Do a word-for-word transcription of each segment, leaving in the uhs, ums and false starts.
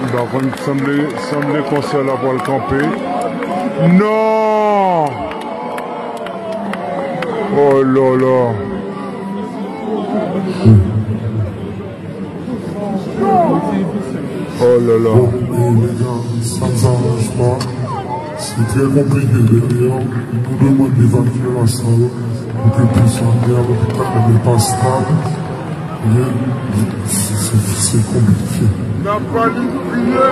M pa konn, sanble, sanble konsè la pral kanpe. Non! Oh là là! Oh là là! Bon, e, legal, sa n sa ranj pa. Se trè konplike dèyè. Nou demande evakyasyon pou ke pous la gen lopital, men pa stab. Men se, se, se konplike. N ap pale kriye.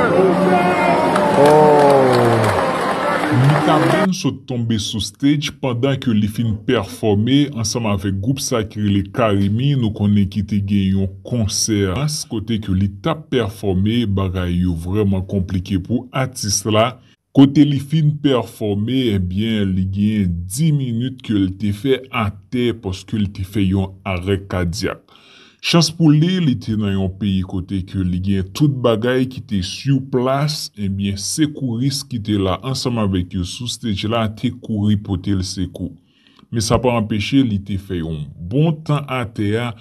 Oh! Mikaben sot tonbe sou stage pandan ke li fin pèfòme ansanm avèk gwoup sa ki rele Karimi. Nou konnen ki te gen yon konsè kote ke li t ap pèfòme, bagay yo vrèman konplike pou atis la. Kote li fin pèfòme, ebyen, li gen dis minit ke l te fè atè paske l te fè yon arè kadyak. Chans pou li, li te nan yon peyi kote ke li gen tout bagay ki te sou plas, ebyen, sekouris ki te la ansanm avèk yo sou stage la te kouri pote l sekou. Men sa pa anpeche li te fè yon bon tan atè a.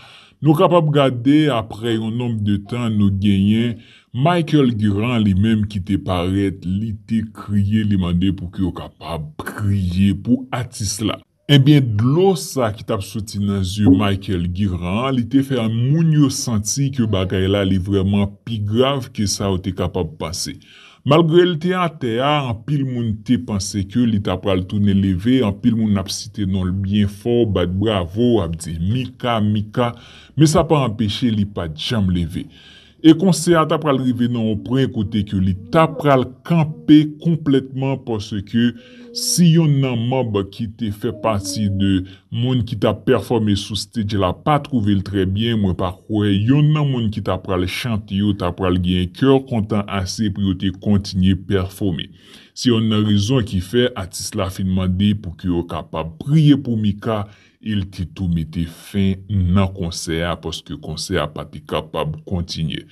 Nou kapab gade, apre yon nonb de tan, nou genyen Michael Guerrand li menm ki te parèt, li te kriye, li mande pou ke yo kapab priye pou atis la. Ebyen, dlo sa ki t ap soti nan zye Michael Guerrand, li te fè moun yo santi ke bagay la li vrèman pi grav ke sa yo te kapab panse. Malgre l te atè a, anpil moun te panse ke li ta pral tounen leve, anpil moun ap site non l byen fò, bat bravo, ap di Mika, Mika, men sa pa anpeche li pa t janm leve. E konsè a ta pral rive nan yon pwen kote ke li ta pral kanpe konplètman, paske si yonn nan manb ki te fè pati de moun ki t ap pèfòme sou stage la pa twouve l trè byen, mwen pa kwè yonn nan moun ki ta pral chante yo ta pral gen kè kontan ase pou yo te kontinye pèfòme. Se yonn nan rezon ki fè atis la fin mande pou ke yo kapab priye pou Mika, e l te tou mete fen nan konsè a, paske konsè a pa te kapab kontinye.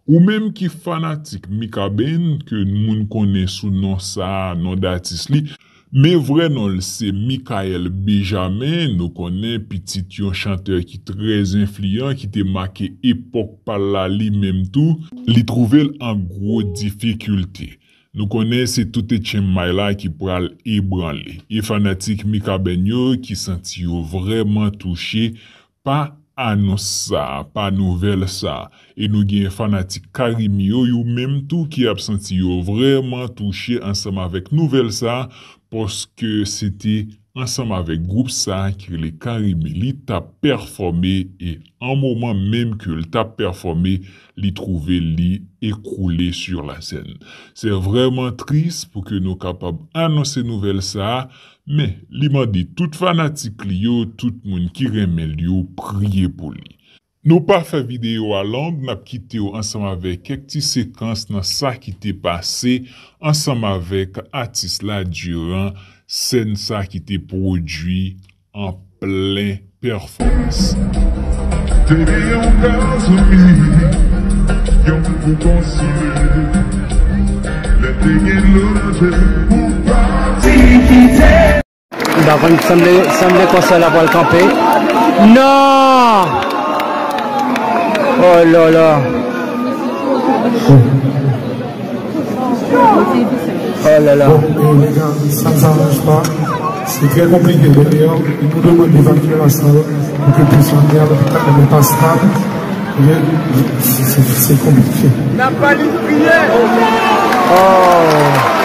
Ou menm ki fanatik Mikaben, ke moun konnen sou non sa a, non datis li, men vrè non l se Michael Benjamin, nou konnen pitit yon chantè ki trè enfliyan, ki te make epòk pa l la li menm tou, li twouve l an gwo difikilte. Nou konnen se tout etchenmay la ki pral ebranle. E fanatik Mikaben yo ki santi yo vrèman touche pa anons sa a, pa nouvèl sa a. E nou gen fanatik Karimi yo, yo menm tou ki ap santi yo vrèman touche ansanm avèk nouvèl sa a, paske se te ansanm avèk gwoup sa a ki rele Karimi, li t ap pèfòme e an moman menm ke l t ap pèfòme, li twouve li ekwoule sur la scène. Se vrèman tris pou ke nou kapab anonse nouvèl sa a, men li mande tout fanatik li yo, tout moun ki renmen l yo, priye pou li. Nou pa fè videyo a long, n ap kite w ansanm avèk kèk ti sekans nan sa ki te pase ansanm avèk atis la diran sèn sa ki te pwodui an plen pèfòmans. Te gen yon gazoli, yon pou konsile, lè te gen lanje pou pati kite. M pa konn, sanble, sanble konsè la pral kanpe. Non! Oh là là! Oh là là! Bon, e, legal, sa n sa ranj pa. Se trè konplike, men nou demande evakyasyon pou ke pous la gen lopital, men pa stab. Men se, se, se konplike. N ap pale kriye. Oh!